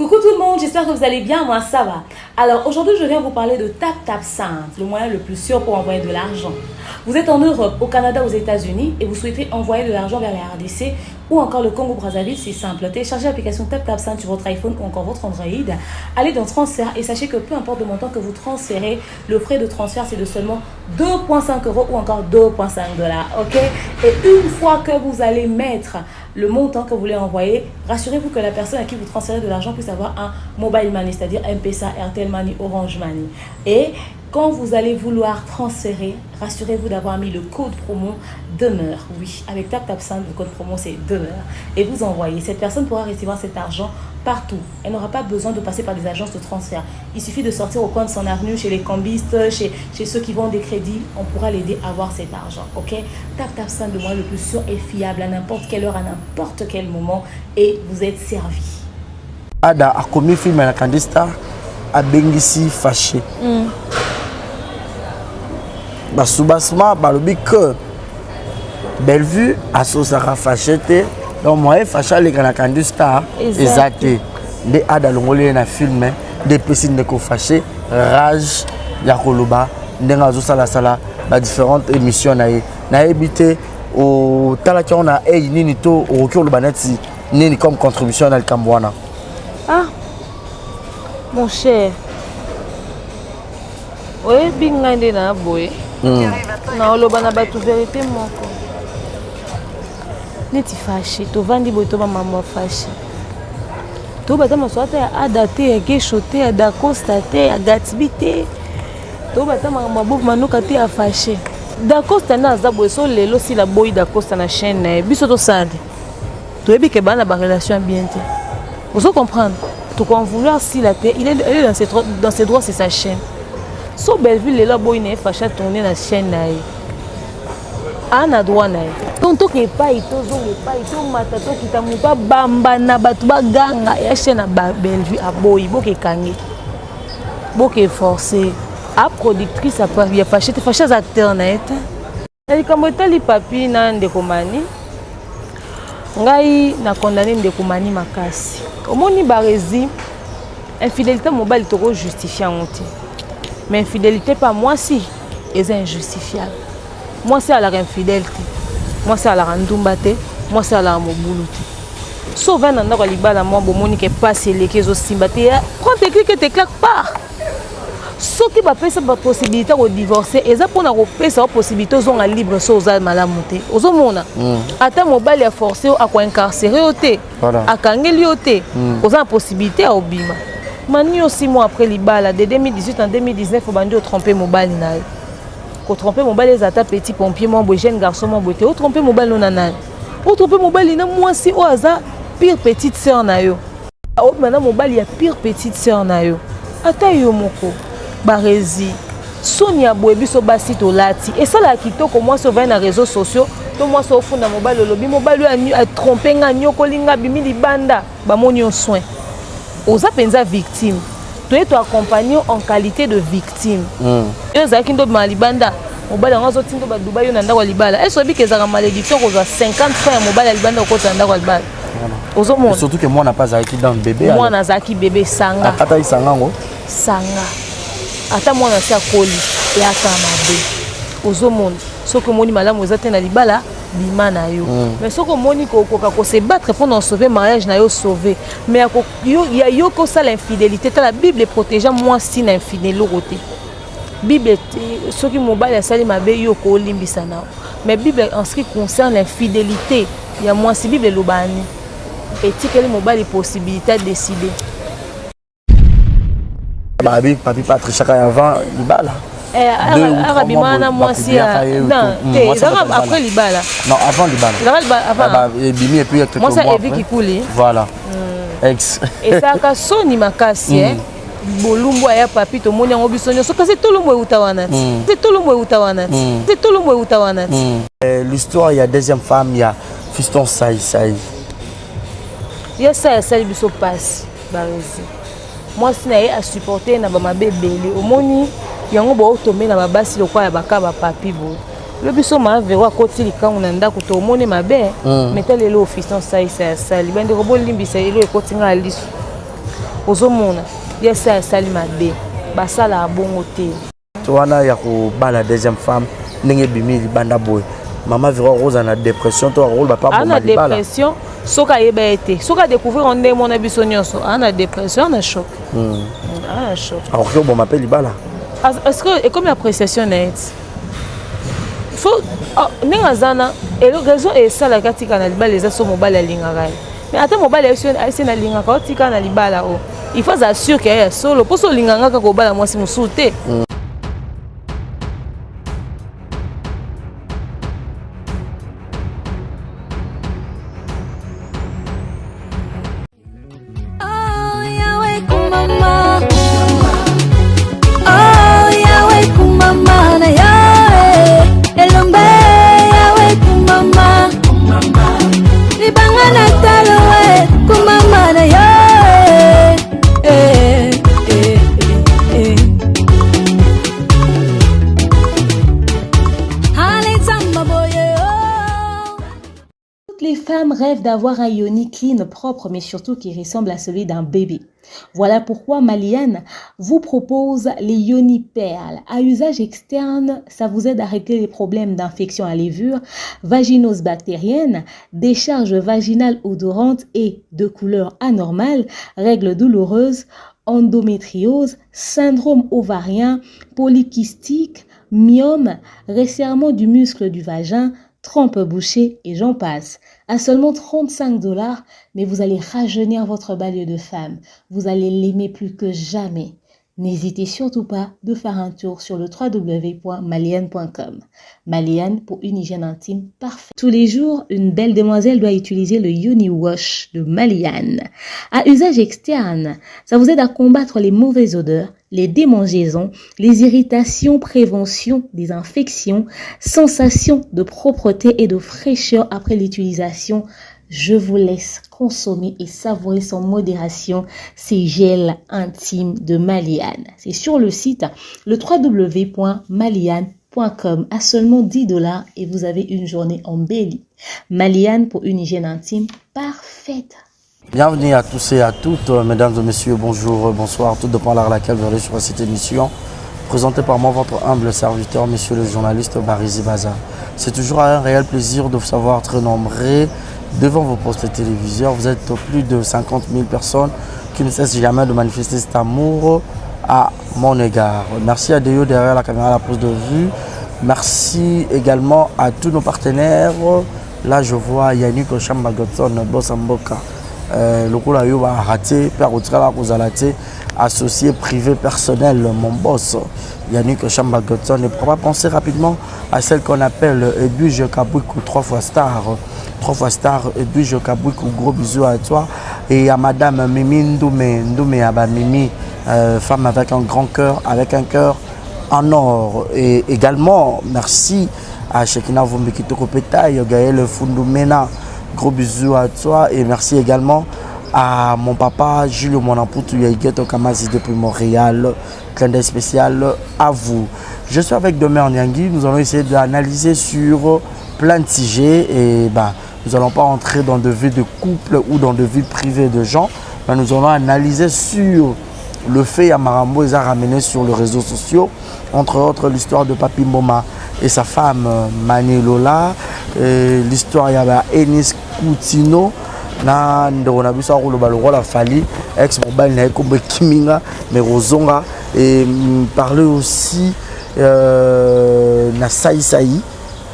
Coucou tout le monde, j'espère que vous allez bien, moi ça va. Alors aujourd'hui je viens vous parler de TapTap Send, le moyen le plus sûr pour envoyer de l'argent. Vous êtes en Europe, au Canada, aux États-Unis et vous souhaitez envoyer de l'argent vers la RDC ou encore le Congo-Brazzaville, c'est simple. Téléchargez l'application TapTap Send sur votre iPhone ou encore votre Android. Allez dans Transfert et sachez que peu importe le montant que vous transférez, le frais de transfert c'est de seulement 2,5 euros ou encore 2,5 dollars. Ok Et une fois que vous allez mettre le montant que vous voulez envoyer, rassurez-vous que la personne à qui vous transférez de l'argent puisse avoir un mobile money, c'est-à-dire M-Pesa, Airtel Money, Orange Money. Et quand vous allez vouloir transférer, rassurez-vous d'avoir mis le code promo demeure. Oui, avec TapTapSend, le code promo c'est demeure. Et vous envoyez. Cette personne pourra recevoir cet argent partout. Elle n'aura pas besoin de passer par des agences de transfert. Il suffit de sortir au coin de son avenue, chez les cambistes, chez, chez ceux qui vendent des crédits. On pourra l'aider à avoir cet argent. Ok TapTapSend, le moyen le plus sûr et fiable à n'importe quelle heure, à n'importe quel moment. Et vous êtes servi. Ada akomi film na Candy Star abengisi fâché. Basubasma balobi que Bellevue asosaka fâché te donc moyen fâché aleka na Candy Star eza te nde Ada alongoli ye na film nde epesi ndeko fâché rage ya koloba ndenge azosalasala ba différentes émissions na ye. Nayebi te otalaki yango na ei nini to okoki koloba neti nini comme contribution na likambo wana? Ah, mon cher, oyebi ngai nde na boye naoloba na bato vérité moko neti Fâché. Tovandi boye, to bamambo ya Fâché, tobata maso ata ya Ada te, ya Gesho te, ya Dacosta te, ya Gatsby te, tobata makambo ya Bob Manuka te, ya Fâché. Dacosta nde aza boye. So lelo sila boyi Dacosta na chaîne na ye, biso tosala te. Toyebi ke baa na barelation ya bien te, ozo comprendre? Toko vouloir sila te, il est dans ses droits, c'est sa chaîne. So Belleville lelo aboyi na ye Fâché atourne na chaîne na ye, aa na droit na ye. Donc toke epai, tozonga epai, tomata, tokita, moto abamba na bato baganga ya chaîne ya Bellevue aboyi, bokekange, boke force a productrice ya Fâché te. Fâché aza acteur na ye te. Na likambo etali Papi na ndeko Mani, ngai na condamné ndeko Mani makasi. Omoni baresi, infidélité mobali tokojustifie yango te, mais infidélité mpa mwasi eza injustifiable. Mwasi alaka infidèle te, mwasi alaka ndumba te, mwasi alaka mobulu te. So ovandi na ndako ya libala, mwa bomoni ke pasi eleki, ezosimba te, prends tes clics et tes claques, part. Soki bapesa bapossibilité ya kodivorce, eza mpona kopesa yo possibilité ozonga libre. So oza malamu te, ozomona ata mobali ya force yo, akoincarcere yo te, akangeli yo te, oza na possibilité ya obima. Mani yo 6 mois après libala, de 2018 en 2019, obandi otrompe mobali na yo. Kotrompe mobali eza ata petit pompier mwa boye, jeune garçon mwa boye te. Otrompe mobali no na nani? Otrompe mobali na mwasi oyo aza pire petite sœur na yo. Obima na mobali ya pire petite sœur na yo. Ata yo moko barezi, soni ya boye biso basi tolati esalaka kitoko. Mwasi ovai na réseaux sociaux to mwasi ofunda mobali, olobi mobali oyo atrompe nga, anyokoli nga, abimi libanda, bamoni yo soin, oza mpenza victime. Toye toaccompagne en qualité de victime. Yo ozalaki nde obima libanda, mobali yango azotinda baduba yo na ndako ya libala. Ese oyebi ke ezalaka malédiction kozwa 50 francs ya mobali ya libanda, okota na ndako ya libala, ozomona? Surtout que mwana mpe azalaki dans bébé. Mwana azalaki bébé, sanga. Akataki sanga yango. Sanga, ata mwana asi akoli, eyaka mabe. Ozomona, soki omoni malamu eza te na libala, bima na yo. Mais soki omoni kokoka kose battre mpona osauve mariage na yo, sauve. Mais ya yo kosala infidélité, tala, Bible eprotege mwasi na infidéloko te. Bible, soki mobali asali mabe, yo koolimbisa na yo. Mais Bible, en ce qui concerne l'infidélité ya mwasi, Bible elobani etikeli mobali possibilité adécide. Babi Papi patrichaka avant libala. Akabima na mwasi te, ezalaka après libala. Non, avant libala ebimi et puis mwasi ya Evi Kikuli. Voilà, ex. Esalaka soni makasi. Bolumbu aya Papi, tomoni yango biso nyonso, kasi tolombo euta wana ti, tolombo euta wana ti, tolombo euta wana ti. L'histoire ya deuxième femme ya Fiston Sai Sai. Ya Sai asali biso mpasi. Baresi, mwasi na ye asupporte na bamabe ebele. Omoni yango, baotombe na babasi lokola ya baka bapapi boye. Lo biso maavero akoti likangu na ndako, tomoni mabe. Mais ta lelo Fiston Saisa asali, bandeko bolimbisa, elo ekoti nga liso. Ozomona ye sa asali mabe, basalaka bongo te. Wana ya kobala deuxième femme ndenge ebimi libanda boye, mama Vero akozala na dépression to akoloba pa boma libala? Dépression soki ayeba ye te, soki adécouvrir ngo ndenge mona biso nyonso, aa na dépression, aa na choc, aa na choc. Akoki oboma mpe libala. Est-ce que ekomi appréciation na ye ti faut ndenge aza na raison esalaka atika na libala? Eza so mobali alingaka ye, mais ata mobali ayesi nalingaka, otika na libala o il faut azala sûr ke ya solo, mpo so olinganga kaka obala mwasi mosusu te. Toutes les femmes rêvent d'avoir un yoni clean, propre, mais surtout qui ressemble à celui d'un bébé. Voilà pourquoi Maliane vous propose les yoni perles. À usage externe, ça vous aide à régler les problèmes d'infection à levure, vaginose bactérienne, décharge vaginale odorante et de couleur anormale, règles douloureuses, endométriose, syndrome ovarien, polykystique, myome, resserrement du muscle du vagin, trompe bouchée et j'en passe. À seulement 35 dollars, mais vous allez rajeunir votre banlieue de femme. Vous allez l'aimer plus que jamais. N'hésitez surtout pas de faire un tour sur le www.maliane.com. Maliane pour une hygiène intime parfaite. Tous les jours, une belle demoiselle doit utiliser le Yoni Wash de Maliane. À usage externe, ça vous aide à combattre les mauvaises odeurs, les démangeaisons, les irritations, prévention des infections, sensation de propreté et de fraîcheur après l'utilisation. Je vous laisse consommer et savourer sans modération ces gels intimes de Maliane. C'est sur le site le www.maliane.com à seulement 10 dollars et vous avez une journée embellie. Maliane pour une hygiène intime parfaite. Bienvenue à tous et à toutes, mesdames et messieurs, bonjour, bonsoir, tout dépend l'heure à laquelle vous allez sur cette émission, présentée par moi, votre humble serviteur, monsieur le journaliste Barizi Baza. C'est toujours un réel plaisir de vous savoir très nombreux devant vos postes téléviseurs. Vous êtes plus de 50 000 personnes qui ne cessent jamais de manifester cet amour à mon égard. Merci à Deo derrière la caméra, la pose de vue. Merci également à tous nos partenaires. Là, je vois Yannick Chamba Godson, Boss Mboka. Lokola yo ba raté, père Otrala kozala te, associé privé personnel, mon boss Yannick Chamba Godson. Et pourquoi pas penser rapidement à celle qu'on appelle Edwige Kabouikou, 3 fois star. 3 fois star, Edwige Kabouikou, gros bisous à toi. Et à madame Mimi Ndoumé, Ndoumé Aba Mimi, femme avec un grand cœur, avec un cœur en or. Et également, merci à Shekina Vumbikitoko Petaï, Gaël Fundoumena, gros bisous à toi. Et merci également à mon papa Julio Monamputu Yaïgeto Kamasi depuis Montréal. Clin d'œil spécial à vous. Je suis avec Demeure Nyangi. Nous allons essayer d'analyser sur plein de sujets. Et nous n'allons pas entrer dans des vies de couple ou dans des vies privées de gens. Mais nous allons analyser sur le fait Yamarambo les a ramenés sur les réseaux sociaux. Entre autres, l'histoire de Papi Mboma et sa femme Manilola. L'histoire il y a Enis Coutinho. Na ndeko na biso akoloba lokola Fally, ex mobali na ye kombo Kiminga, mais Rozonga. Et parler aussi na Saï Saï,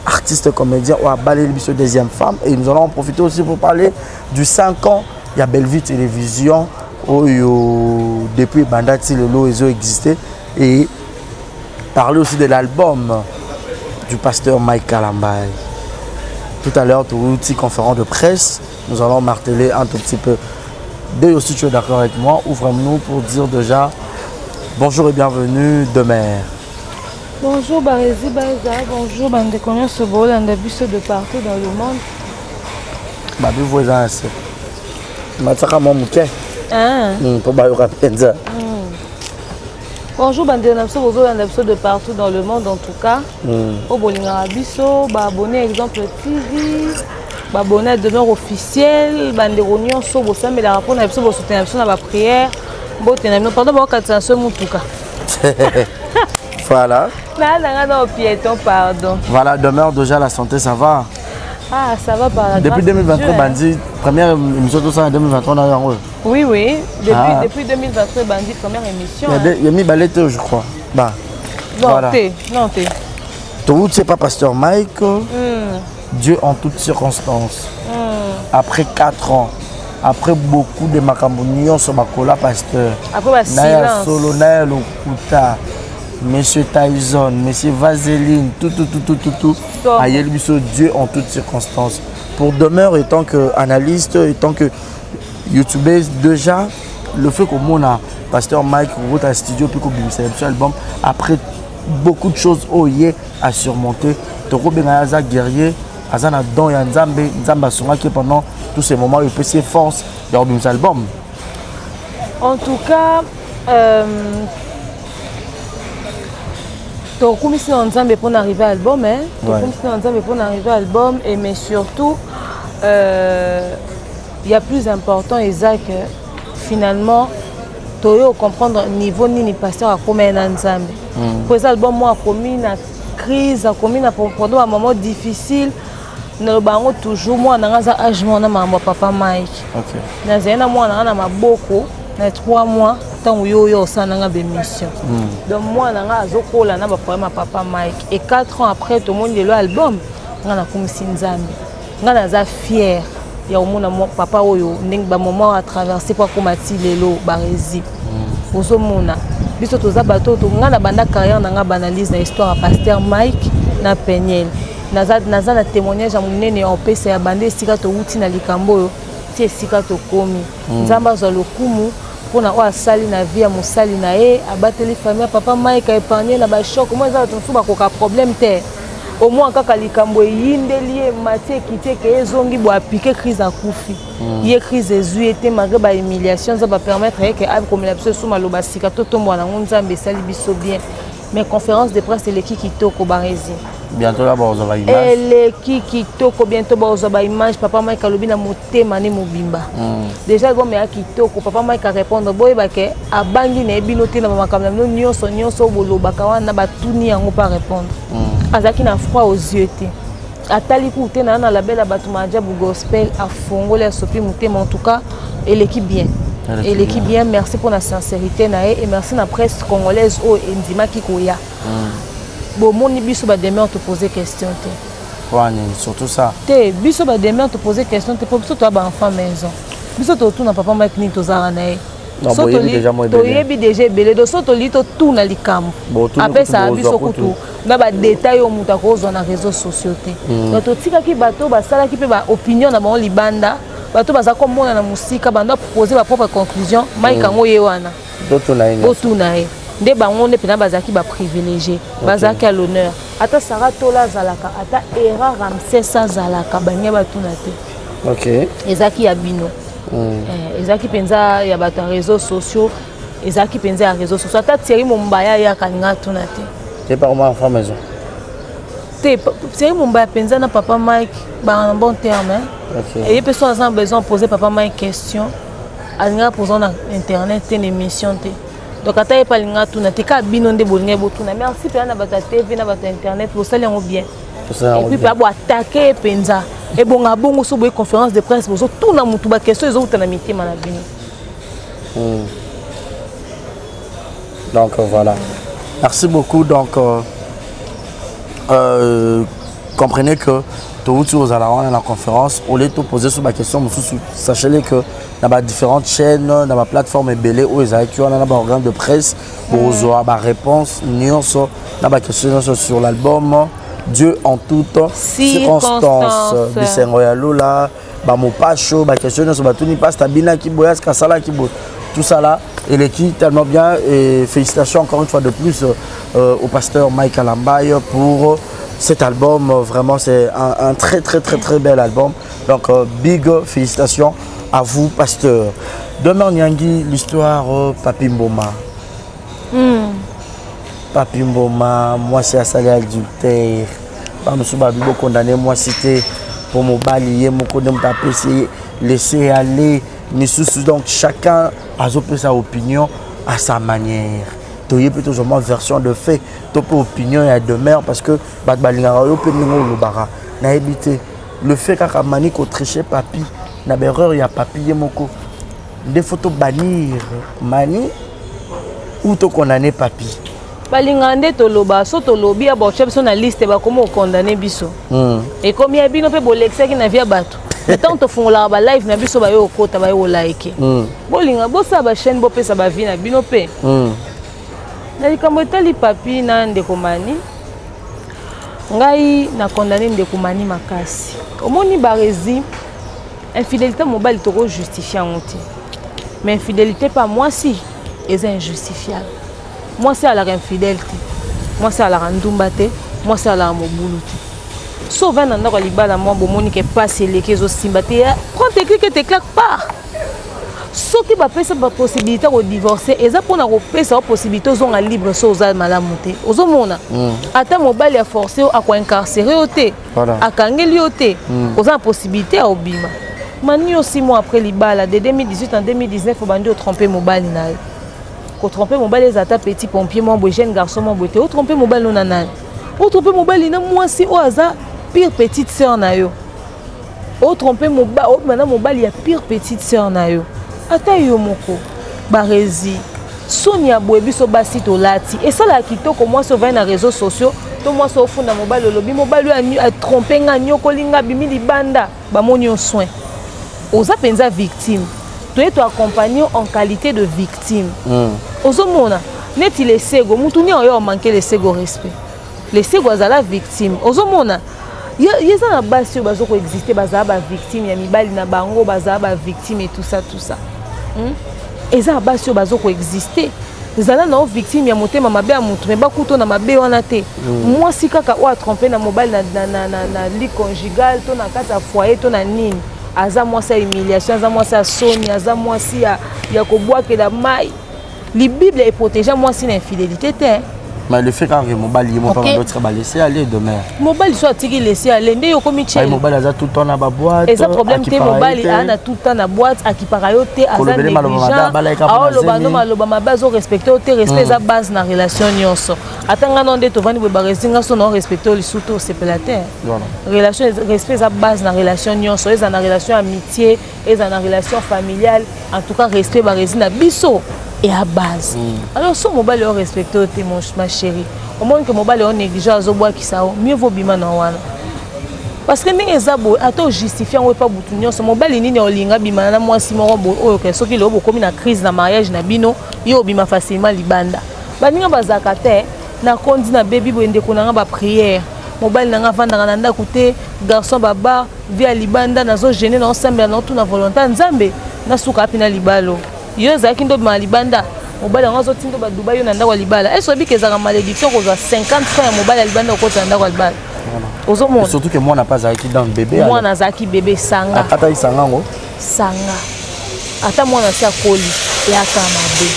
artiste comédien ou à Balé biso deuxième femme. Et nous allons en profiter aussi pour parler du 5 ans il y a Bellevue Télévision oyo depuis Bandati lelo ils ont existé, et parler aussi de l'album du pasteur Mike Kalambay. Tout à l'heure, tout petit conférence de presse, nous allons marteler un tout petit peu. Dès aussi, tu es d'accord avec moi, ouvre-nous pour dire déjà bonjour et bienvenue Demeure. Bonjour Barézi Baza, bonjour Bande Konyo Sobola, biso de partout dans le monde. Babi voisin c'est. Mataka moi muke. Ah. Pour ba yoka penza. Bonjour Bande Nabso, bonjour Nabso de partout dans le monde en tout cas. Au Bolinga Biso, ba abonné exemple TV, ba abonné à demeure officielle, Bande Konyo Sobo, ça mais la rapport Nabso, bo soutenir Nabso na ba prière. Mbote na bino, pardon, bakatisa so mutuka. Voilà. Na na na piéton, pardon. Voilà, demeure déjà la santé, ça va? Ah, ça va par la Depuis 2023, Bandi, première émission, tout ça, en 2023, on a eu en Oui, depuis, ah. Depuis 2023, Bandi, première émission. Il y a mis balai, je crois. Bah, non, voilà. T'es, non, t'es. Tout, c'est pas Pasteur Mike. Dieu en toutes circonstances. Après 4 ans, après beaucoup de makambo nyonso bakola pasteur. Après ba silence. Solo na lokuta. Monsieur Tyson, Monsieur Vaseline, tout, tout, tout, tout, tout, tout. Ayeli biso Dieu en toutes circonstances. Pour demeure, étant que analyste, étant que youtubeuse, déjà, le fait qu'on a Pasteur Mike route à studio, puis qu'on bimisa album, après beaucoup de choses oye à surmonter, toko benga aza guerrier, aza na don ya Nzambe, Nzambe asungaki pendant tous ces moments, il peut ses forces ya kobimisa album. En tout cas, tokumisi na Nzambe mpona arrivé album, hein? Tokumisi na Nzambe mpona arrivé album, et mais surtout il y a plus important eza que finalement toyo comprendre niveau nini pasteur akomai na Nzambe. Po eza album moko akomi na crise, akomi na pendant ba moment difficile. Naloba yango toujours, mwana nanga aza age moko na makambo ya papa Mike. Nazali na mwana nanga na maboko na 3 mois ntango yo oyo osala nanga bémission. Donc mwana nanga azokola na baproblème ya papa Mike, et 4 ans après tomoni lelo album. Nga nakumisi Nzambe, nga naza fier ya komona papa oyo ndenge bamoment atraverse po akóma ti lelo. Baresi ozomona biso toza bato oyo nga na banda carrière na nga baanalyse na histoire ya pasteur Mike na Peniel. Naza na témoignage ya monene ya opesa ya banda esika towuti na likambo oyo ti esika tokomi. Nzambe azwa lokumu mpona oyo asali na vie ya mosali na ye, abateli famille ya papa Mike, aépargne na bachoc. Mo eza bato mosusu bakoka problème te, au moins kaka likambo eyindeli ye, mati ekiti, eke ezongi bo apike crise, akufi. Ye crise ezwi ye te malgré bahumiliation. Nzambe apermettre ye ke akomela biso esu maloba sika totombola nango. Nzambe esali biso bien, mais conférence de presse eleki kitoko, Baresi. Bientôt là bazwa baimage. Eleki kitoko, bientôt bazwa baimage. Papa Mike alobi na motema ne mobimba. Déjà album eya kitoko. Papa Mike arépondre, boyeba ke abangi na ye bino te na bamakambo na bino nyonso nyonso oyo bolobaka wana. Batuni yango mpo arépondre, azalaki na froid aux yeux te, atali ku te na label ya bato Maajabu Gospel, afongoli, asopi motema. En tout cas eleki bien, eleki bien. Merci mpona sincérité na ye et merci na presse congolaise oyo endimaki koya. Bomoni biso bademere topose question te. Surtout ça. Te, biso bademere topose question te, mpo biso toya baenfant maison. Biso totuna papa Mike nini? Tozalaka na ye, toyebi déjà ebele. Do so toli totuna likambo, apesaka biso kutu na badetail oyo moto akozwa na réseaux sociaux te. Donc totikaki bato basalaki mpe baopinion na bango libanda, bato baza komona na mosika, bando apose bapropre conclusion. Mike yango ye wana, botuna ye nde. Bango nde mpena bazalaki baprivilégié, bazalaki à l'honneur. Ata Sara Tola azalaka, ata Era Ramses azalaka, baningi batuna te. Ezalaki ya bino, ezalaki mpenza ya bato ya réseaux sociaux, ezalaki mpenza ya réseaux sociaux. Ata Thierry Mombaya ayaka, alinga atuna te. Te, par moi enfant maison. Te, Thierry Mombaya mpenza na papa Mike baa na bon terme. Eye mpe so aza na besoin poser papa Mike question, alingaka poser na internet te, na émission te. Donc ata ye mpe alinga atuna te, kaka bino nde bolingai botuna. Merci mpenza na bato ya TV na bato ya internet, bosali yango bien. Et puis mpe boatake ye mpenza, ebonga bongo. So boye conférence de presse, bozotuna motu baquestion ezowuta na mitema na bino. Donc voilà, merci beaucoup. Donc comprenez que touti ozala wana na conférence, au lieu toposer so baquestion mosusu, sachez que na badifférentes chaînes, na baplateforme ebele oyo ezalaki wana, na baorgane de presse, bozwa baréponse nyonso na baquestion nyonso sur l'album Dieu en toute circonstance. Bisengo ya lola, bamopasho, baquestion nyonso batuni, pasteur abinaki boye, aske asalaki boye, tout ça là eleki tellement bien. Et félicitations encore une fois de plus au pasteur Mike Alambaye pour cet album. Vraiment, c'est un très très très très bel album. Donc big félicitations à vous, pasteur. Demain Nyangi, l'histoire Papi Mboma. Papi Mboma, mwasi asali adultère, bamosusu babi bokondane mwasi te mpo mobali ye moko nde moto apesi laisser aller misusu. Donc chacun Azopesa opinion à sa manière. Toye mpe tozwa mwa version de fait to mpe opinion ya demeure, parce que bato balingaka yo mpe ndenge olobaka. Nayebi te, le fait kaka Mani kotriche Papi na baerreur ya Papi ye moko nde faut tobannir Mani ou tokondane Papi? Balingaka nde toloba. So tolobi ya baotya biso na liste, bakoma okondane biso. Ekomi ya bino mpe bolekisaki na vie ya bato. Ntango tofungolaka balive na biso, baye okota, baye kolike. Bolinga bosala bachaîne, bopesa bavie na bino mpe. Na likambo etali Papi na ndeko Mani, ngai nakondane ndeko Mani makasi. Omoni, Barezi, infidélité mobali tokojustifie yango te, mais infidélité mpa mwasi eza injustifiable. Mwasi alaka infidèle te, mwasi alaka ndumba te, mwasi alaka mobulu te. So ovandi na ndako ya libala, mwa bomoni ke pasi eleki, ezosimba te, prends tes clics et tes claques, pars. Soki bapesa bapossibilité ya kodivorce, eza mpona kopesa yo possibilité ozonga libre. So oza malamu te, ozomona, ata mobali ya force yo, akoincarcere yo te, akangeli yo te, oza na possibilité ya obima. Mani yo 6 mois après libala, de 2018 en 2019, obandi otrompe mobali na yo. Kotrompe mobali eza ata petit pompier mwa boye, jeune garçon mwa boye te. Otrompe mobali no na nani? Otrompe mobali na mwasi oyo aza pire petite sœur na yo. Otrompe mobali, obima na mobali ya pire petite sœur na yo. Ata yo moko, Barezi, soni ya boye biso basi tolati esalaka kitoko. Mwasi ovandi na réseaux sociaux to mwasi ofunda mobali, olobi mobali oyo atrompe nga, anyokoli nga, abimi libanda, bamoni yo soin, oza mpenza victime. Toye toaccompagne en qualité de victime. Ozomona neti Lesego, mutu nini oyo omanke Lesego respect? Lesego azala victime. Ozomona ye eza na basi oyo baza koexiste, bazala bavictime ya mibali na bango, bazala bavictime et tout ça, tout ça, Eza na basi oyo baza koexiste, ezala na yo victime ya motema mabe ya motu, me bakuta na mabe wana te. Mwasi kaka oyo atrompe na mobali na lit conjugal to na kati ya foyer to na nini, aza mwasi ya humiliation, aza mwasi ya soni, aza mwasi ya kobwakela mai. Bible eprotege mwasi na infidélité te. Mais le fait kaka mobali ye moko okay. Balaisse aller demain. Mobali so atiki laisser aller nde yo okomi. Tie mobali aza tout le temps na baboîte. Eza problème te. Mobali aa na tout le temps na boîte, akipaka yo te, aza négligent, aoloba no maloba mabe, azorespecte yo te. Respect eza base na relation nyonso. Ata nga no nde tovandi boye, Baresi, nga so na orespecte yo lisusu te, osepela te. Relation, respect eza base na relation nyonso, eza na relation ya amitié, eza na relation familiale. En tout cas, respect, Baresi na biso, eya base. Alors so mobali oyo respecte yo te, ma chérie, omoni ke mobali oyo négligent, azobwakisa yo, mieux vaut bima na wana, parce que ndenge eza boye, ata ojustifie yango epa butu nyonso, mobali nini olinga bimana na mwasi moko boye oyo ke soki lelo bokomi na crise na mariage na bino, yo obima facilement libanda? Baninga bazalaka te. Nakondi nabebi boye, ndeko na nga, baprière, mobali na nga avandaka na ndako te, garçon babar, vie ya libanda, nazogene, naosambela, naotuna volonté ya Nzambe, nasuka api na libalo. Yo ezalaki nde obima libanda, mobali yango azotinda baduba yo na ndako ya libala. Ese oyebi ke ezalaka malédiction kozwa 50 francs ya mobali ya libanda, okota na ndako ya libala? Ozomona. Surtout que mwana mpe azalaki dans bébé. Mwana azalaki bébé, sanga. Akataki sanga yango. Sanga, ata mwana asi akoli, eyaka mabe.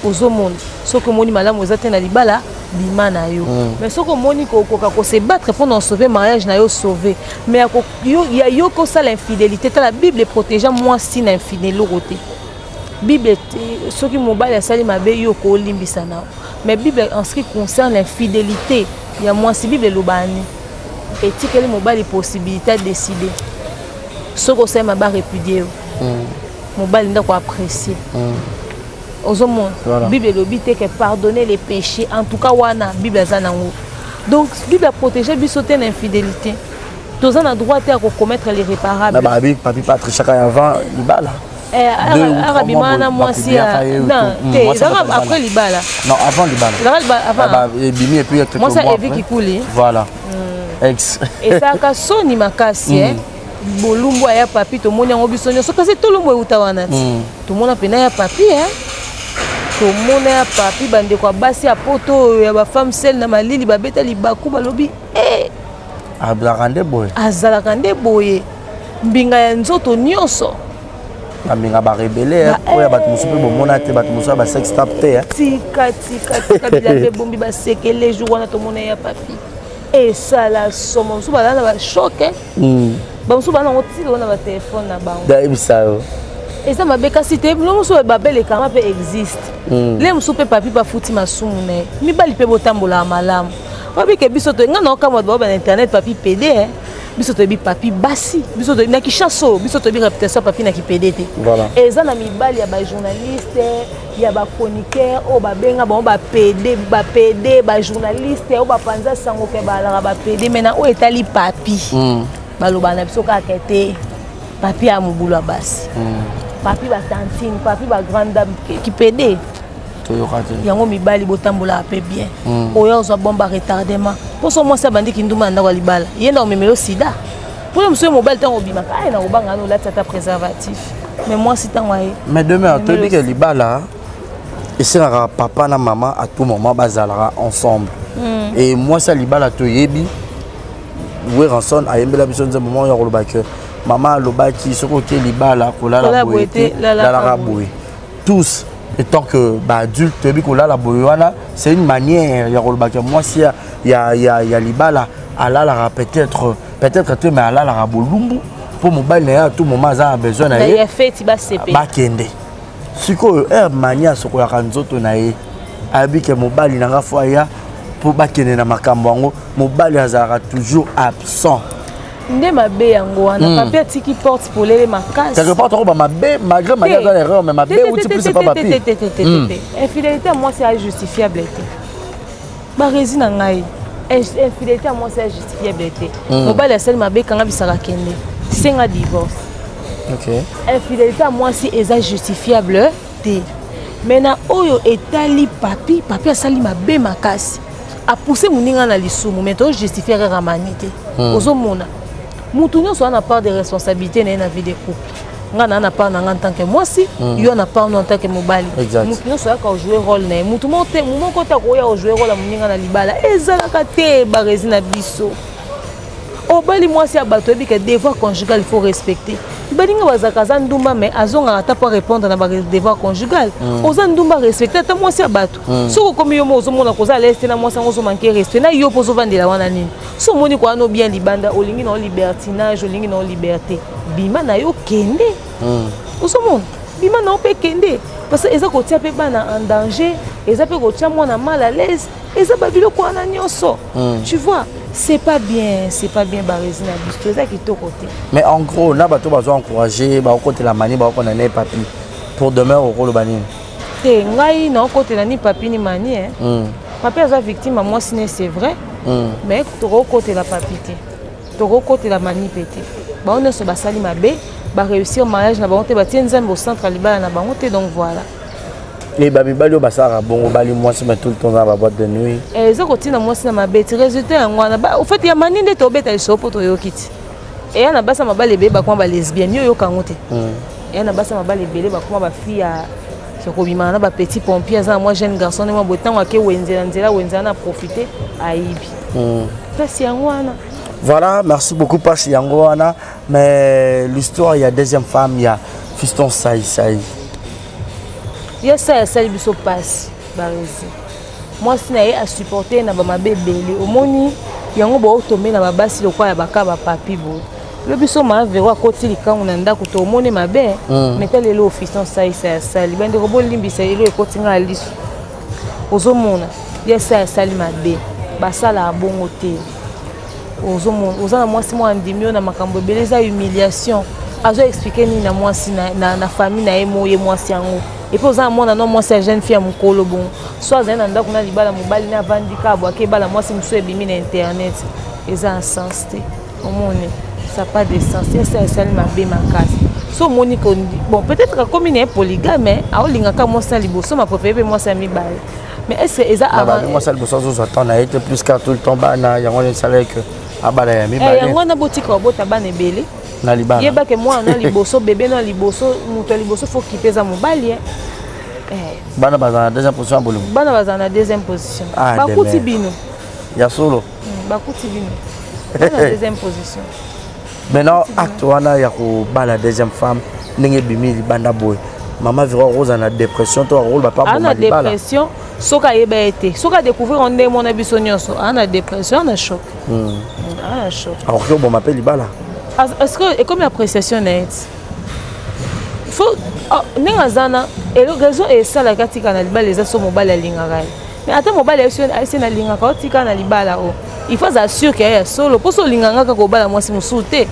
Ozomona, soki omoni malamu eza te na libala, bima na yo. Mais soki omoni kokoka kose battre mpona osauve mariage na yo, sauve. Mais ya yo kosala infidélité, tala, Bible eprotégea mwasi na eloko te. Bible, soki mobali asali mabe, yo okolimbisa na yo. Mais Bible, en ce qui concerne l'infidélité ya mwasi, Bible eloba ni etikeli mobali possibilité adécide. Soki osali mabe, arépudie yo. Mobali ndako apprécier. Ozomona, Bible elobi te ke pardonner les péchés. En tout cas wana Bible aza nango. Donc Bible aprotege biso te na infidélité. Toza na droit te ya kocommettre l'irréparable. Babi Papi Patrichaka avant libala. Arabima na mwasi te, ezalaka après libala. Non, avant libala. Ezalaka avant ebimi et puis mwasi ya Evi Kikuli. Voilà, ex. Esalaka soni makasi. Bolumbu aya Papi, tomoni yango biso nyonso, kasi tolumbu euta wana ti tomona mpena ya Papi, tomona ya Papi. Bandeko ya basi ya poto oyo ya bafemme seules na malili babeta libaku, balobi: Azalaka nde boye. Azalaka nde boye, mbinga ya nzoto nyonso. Bambinga barebele oyo ya bato mosusu mpe bomona te, bato mosusu ya basex tape te. Tika, tika, tika, bilamba ebombi basekele. Jour wana tomona ya Papi, esala somo. Mosusu bazala na bachoc, bamosusu baa nango tilo na batelefone na bango. Nayebisa yo. Eza mabe kasi te, lo mosusu babelekanga mpe existe. Le mosusu mpe papi bafuti masumu na ye. Mibali mpe botambolaka malamu. Babike biso to nga na okamwa bao na internet papi PD eh. Biso toyebi papi basi, biso toyebi na Kinshasa oyo, biso toyebi réputation ya papi na kipede te. Voilà. Eza na mibali ya bajournaliste, ya bachroniqueur oyo babenga bango bapede, bapede, bajournaliste oyo bapanza sango ke balaka bapede, mais na oyo etali papi balobaka na biso kaka te papi ya mobulu ya basi, papi batantine, papi bagrande dame kipede. Toyoka te. Yango mibali botambolaka mpe bien. Oyo ozwa bombe ya retardement, mposo mwasi abandiki ndumba na ndako ya libala, ye nda omemelo sida. Mpona mosu ye mobali ntango obimaka aye na kobanga wana olati ata préservatif, mais mwasi ntango aye. Mais demain toyebi ke libala esengaka papa na mama à tout moment bazalaka ensemble. Et mwasi ya libala, toyebi Werrason ayembela biso nzembo moko ya koloba ke mama alobaki soki oke libala kolala Kolala boye boye te, te, lalaka lalaka boye. Boye tous étant que baadulte toyebi kolala boye wana, c'est une manière ya koloba ke mwasi ya libala alalaka peut-être te, mais alalaka bolumbu mpo mobali na ye à tout moment aza na besoin na ye. Ya feti basepela. Bakende sikoyo aire mania asokolaka nzoto na ye, ayebi ke mobali na nga fo aya mpo bakende na makambo yango, mobali azalaka toujours absent. Nde mabe yango wana, papi atiki porte polele makasi. Quelque part tokoba mabe, malgré mania aza na erreur, mais mabe euti plus epa papi. Infidélité ya mwasi aya justifiable te, baresi na ngai. Infidélité ya mwasi aya justifiable te. Mobali asali mabe, kanga bisaka, kende senga divorce. Infidélité ya mwasi eza justifiable te, mais na oyo etali papi, papi asali mabe makasi, apousse moninga na lisumu, mais tojustifie kaka mani te. Ozomona mutu nyonso aza na part de responsabilité na ye na vie de couple. Nga na part na nga en tant que mwasi, yo na part no en tant que mobali. Exact. Mutu nyonso ayaka ojouer rôle na ye. Mutu moko te, moko te akoya ojouer rôle ya moninga na libala, ezalaka te. Baresi na biso, obali mwasi ya bato, oyebi ke devoir conjugal il faut respecter. Baninga bazalaka, aza ndumba mais azongaka ata mpo répondre na badevoir conjugal. Oza ndumba, respecte ata mwasi ya bato. Soki okomi yo mo ozomona koza à l'aise te na mwasi yango, ozomanke respect na yo mpo ozovandela wana nini? So omoni koya no bien libanda, olingi na yo libertinage, olingi na yo liberté, bima na yo, kende. Ozomona, bima na yo mpe kende, parce que eza kotia mpe bana en danger, eza mpe kotia mwana mal à l'aise, eza babiloko wana nyonso. Tu vois, c'est pas bien, c'est pas bien. Baresi na biso, eza kitoko te. Mais en gros, na bato bazo encourager, bakokotela mani, bakokona ne papi, pour demain okoloba nini? Te, ngai naokotela ni papi ni mani, eh. Papi aza victime ya mwasi ne, c'est vrai, mais tokokotela papi te, tokokotela mani mpe te. Bango nyonso basali mabe, baréussir mariage na bango te, batie Nzambe au centre ya libala na bango te, donc voilà. E bamibali oyo basalaka bongo, bali mwasi mais tout le temps na baboîte de nuit? Eh, eza kotina mwasi na mabe ti résultat yango wana. Au fait ya mani nde tobeta lisolo mpo toyoki ti eya na basi ya mabala ebele bakoma balesbienne, yo oyoka yango te. Eya na basi ya mabala ebele bakoma bafille ya kobimaka na bapetit pompier, aza na mwa jeune garçon nde mwa boye, ntango ake wenze na nzela, wenze wana aprofite, ayibi. Place yango wana. Voilà, merci beaucoup. Pasi yango wana, mais l'histoire ya deuxième femme ya Fiston Sai Sai. Ye sai asali biso mpasi, baresi. Mwasi na ye asupporte na bamabe ebele. Omoni yango, baotombe na babasi lokola ya baka bapapi boye. Lo biso maa vero akoti likangu na ndako, tomoni mabe. Mais ta lelo Fiston Saisa asali, bandeko bolimbisa, elo ekoti nga ya liso. Ozomona, ye sai asali mabe, basalaka bongo te. Ozomona, oza na mwasi moko andimi yo na makambo ebele, eza humiliation. Azo expliquer nini na mwasi na famille na ye mo ye mwasi yango? Et puis oza na mwana no mwasi ya jeune fille ya mokolo bongo, so azali na ndako na libala, mobali na avandi kaka bwake, ebala mwasi mosusu ebimi na internet, eza na sens te. Omoni, ça pas de sens. Esa esali mabe makasi. So omoni, bon, peut-être akomi na ye polygame, aolingaka mwasi na liboso, ma préféré mpe mwasi ya mibale, mais est ce que eza Mwasi ya liboso azozwa temps na ye te, plus car tout le temps bana yango wana esalaki ke abala ya mibale. Yango wana, botika babota bana ebele. Na libala. Yebake mwana na liboso, bebe na liboso, moto ya liboso fo kipe eza mobali. Bana bazala na deuxième position ya bolingo. Bana bazala na deuxième position. Bakuti bino. Ya solo. Bakuti bino bana deuxième position. Maintenant, acte wana ya kobala deuxième femme, ndenge ebimi libanda boye, mama Vero akozala na dépression to akoloba pa Boma libala? Dépression, soki ayeba ye te, soki adécouvrir ngo ndenge mona biso nyonso, aa na dépression, aa na choc, aa na choc. Akoki oboma mpe libala? Est-ce que ekomi appréciation na ye ti faut Oh, ndenge aza na raison esalaka atika na libala eza so mobali alingaka ye. Mais ata mobali ayesi nalingaka otika na libala o. Il faut azala sûr ke ya solo mpo so olingaka kaka kobala mwasi mosusu te.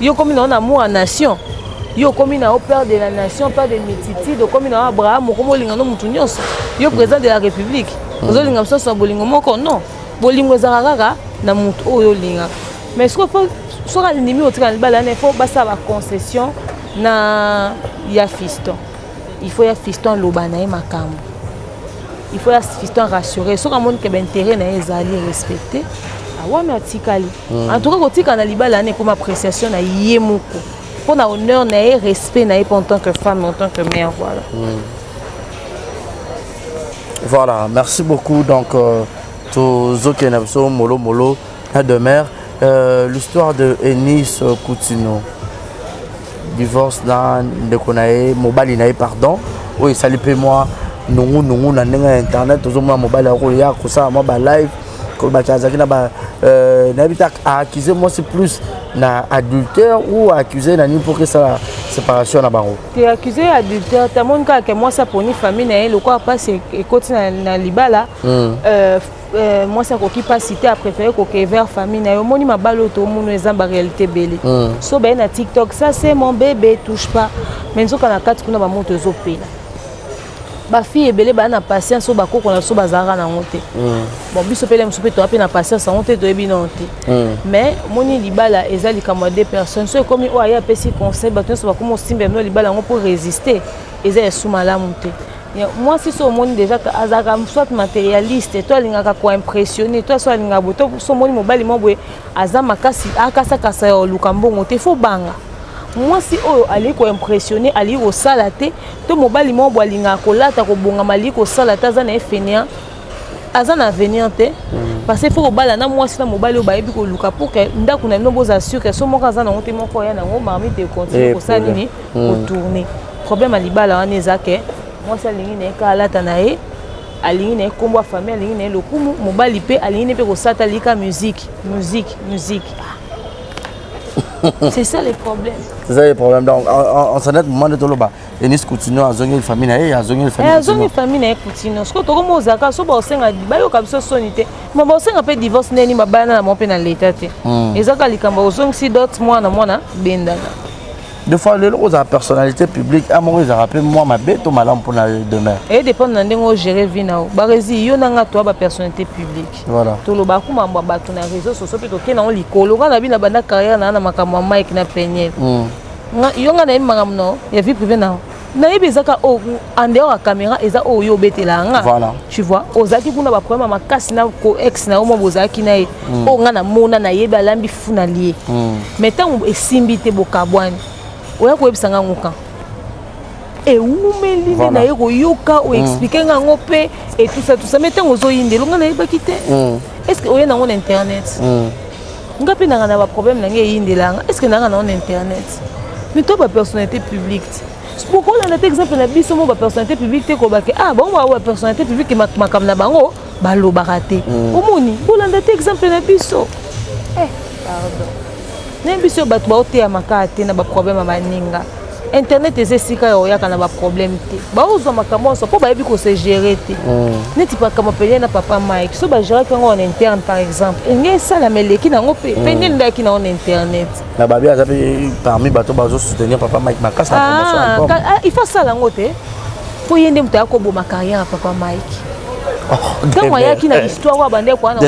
Yo okomi na yo na amour ya nation. Yo okomi na yo père de la nation, père de multitude, okomi na yo Abraham, okomi olinga no mutu nyonso. Yo président de la République, ozolinga mosusu na bolingo moko non. Bolingo ezalaka kaka na mutu oyo olingaka. Mais soki soki alindimi otika na libala wana, il faut basala ba concession na ya fiston. Il faut ya fiston aloba na ye makambo. Il faut ya fiston rassurer. Soki amoni ke ba intérêt na ye ezali respecté, wana atikali. En tout cas kotika na libala wana ekoma appréciation na ye moko. Mpo na honneur na ye, respect na ye en tant que femme, en tant que mère, voilà. Voilà, merci beaucoup. Donc, tozokende na biso molo molo na demeure. L'histoire de Enis Coutinho, divorce na ndeko na ye, mobali na ye, pardon, oyo esali mpe mwa nungu nungu na ndenge ya internet. Tozomona mobali akoya kosala mwa balive, kolobaki azalaki na ba nayebi te, aaccuse mwasi plus na adultère ou accuse na nini mpo kesala séparation na bango. Te accuse adultère te. Amoni kaka ke mwasi aponi famille na ye lokola mpasi ekoti na libala. Mwasi akoki mpasi te, apréféré koke vers famille na ye. Omoni mabala oyo tomona eza baréalité ebele. So baye na TikTok, ça c'est mon bébé, touche pas, mais nzoka na kati kuna bamoto ezopela. Bafille ebele baya na patience oyo bakoko na biso bazalaka nango te. Bon, biso mpe mosusu mpe toya mpe na patience yango te, toyebi nano te. Mais omoni libala eza likambo ya deux personnes. So ekomi oyo aye apesi conseil, bato nyonso bakoma osimba bino libala yango mpo résister eza esu malamu te. Mwasi so omoni déjà azalaka soit matérialiste to alingaka koimpressionner to so alingaka boye, to so omoni mobali moko boye aza makasi, akasakasa ya oluka mbongo te, fo banga. Mwasi oyo alingi koimpressionner, alingi kosala te, to mobali moko boye alingaka kolata kobongama, alingi kosala te, aza na ye fainéant, aza na avenir te. Parce que faut kobala na mwasi na mobali oyo bayebi koluka pour que ndako na bino bozala sûr que so moko aza nango te, moko oya nango marmite econtinue kosala nini, kotourner. Problème ya libala wana eza ke mwasi alingi na ye ka alata na ye, alingi na ye nkombo ya famille, alingi na ye lokumu. Mobali mpe alingi ne mpe kosala te, alingi ka musique, musique, musique. C'est ça le problème. C'est ça le problème. Donc en ce moment de toloba Enis Coutinho azongi famille na ye, azongi famille. Azongi famille na ye Coutinho. Soki tokoma ozalaka so baosenga, bayoka biso soni te, ma baosenga mpe divorce ndeni babana na bango mpe na leta te. Eza kaka likambo ozongisi dot, mwana mwana bendana. Des fois lelo kozala personnalité publique a moko ezalaka mpe mwa mabe to malamu mpona demain? Edépendre na ndenge ogérer vie na yo. Baresi yo na nga toa bapersonnalité publique. Voilà. Toloba makambo ya bato na réseau sociaux mpe tokende yango likolo. Nga na bino banda carrière na na makambo ya Mike na Peniel. Yo nga nayebi makambo na ya vie privée na nayebi ezaka oyo en dehors ya caméra, eza oyo yo obetela nga. Voilà. Tu vois, ozalaki kuna baproblème ya makasi na ko ex na yo mo bozalaki na ye, oyo nga namona nayebi alambi fu na lie. Mais ntango esimbi te, bokabwani, oya koyebisa nga ngo kan ewumeli nde naye koyoka oexpliquer nga yango mpe etusa tusa. Mais ntango ozoyindela nga nayebaki te. Est ce que oye nango na internet? Nga mpe nanga na baproblème na ngai eyindelanga, est ce que nanga nango na internet? Mais to bapersonnalité publique te, bokolanda te exemple na biso mo bapersonnalité publique te, kobake ah bango bao bapersonnalité publique, makambo na bango balobaka te. Omoni, bolanda te exemple na biso. Eh, pardon, nayebi biso bato baoteyamaka te na baproblème ya baninga. Internet eza esika ya oyaka na baproblème te, baozwa makambo nyonso mpo bayebi kose gérer te. Neti makambo pene na papa Mike, so bagéraki yango en interne par exemple, enge esalama eleki nango mpe pene ndaki nango na internet. Na babi aza mpe parmi bato bazosoutenir papa Mike makasi na promotion album. Il faut asala yango te mpo ye nde moto aya koboma carrière ya papa Mike ntango ayaki na histoire oyo abandeki wana.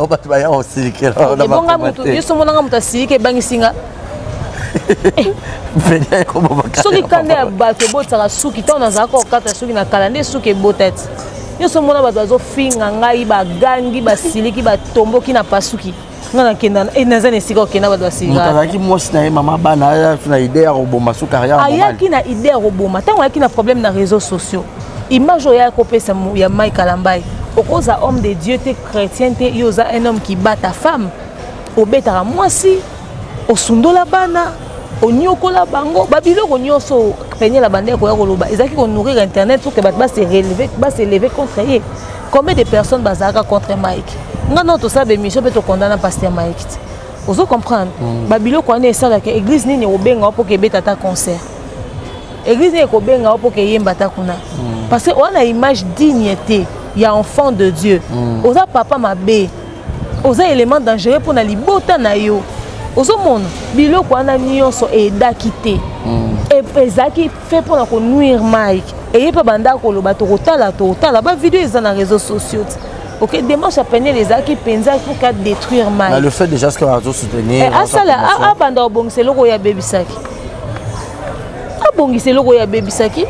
Bato baya kosilikela. Ebonga moto yo so monanga moto asiliki, ebangisi nga. Soki kanda ya bato ebotisaka suki, ntango nazalaka kokata suki na kala nde suki ebota ti nyonso. Omona bato bazofinga ngai, bagangi, basiliki, batomboki na pasuki nga nakenda, naza na esika okenda bato basilika. Azalaki mwasi na ye, mama bana, ayaki na idée ya koboma su carrière. Ayaki na idée ya koboma ntango ayaki na problème na réseaux sociaux. Image oyo ayaki kopesa ya Mike Kalambai, okoza homme de Dieu te, chrétien te, yo oza un homme qui bat ta femme, obetaka mwasi, osundola bana, onyokola bango, babiloko nyonso Peniel bandeki koya koloba ezalaki konourrir internet pour que bato bas'élever contre ye. Combien de personnes bazalaka contre Mike? Nga nano tosala bémission mpe tokondana pasteur Mike te. Ozo comprendre? Babiloko wana esalaka église nini obenga mpo ke ebeta ata concert. Église nini ekobenga yo mpo keyemba ata kuna? Parce que oza na image digne te ya enfant de Dieu. Oza papa mabe, oza élément dangereux mpona libota na yo. Ozomona biloko wana nyonso eyedaki te. Ezalaki fait mpona konuire Mike. Eye mpe banda koloba, tokotala, tokotala bavideo eza na réseaux sociaux te. Ok, démarche ya Peniel ezalaki mpenza pour ka détruire Mais Mike. Le fait déjà ce que azo soutenir Eh, asala abanda kobongisa eloko oyo abebisaki, abongisa eloko oyo abebisaki,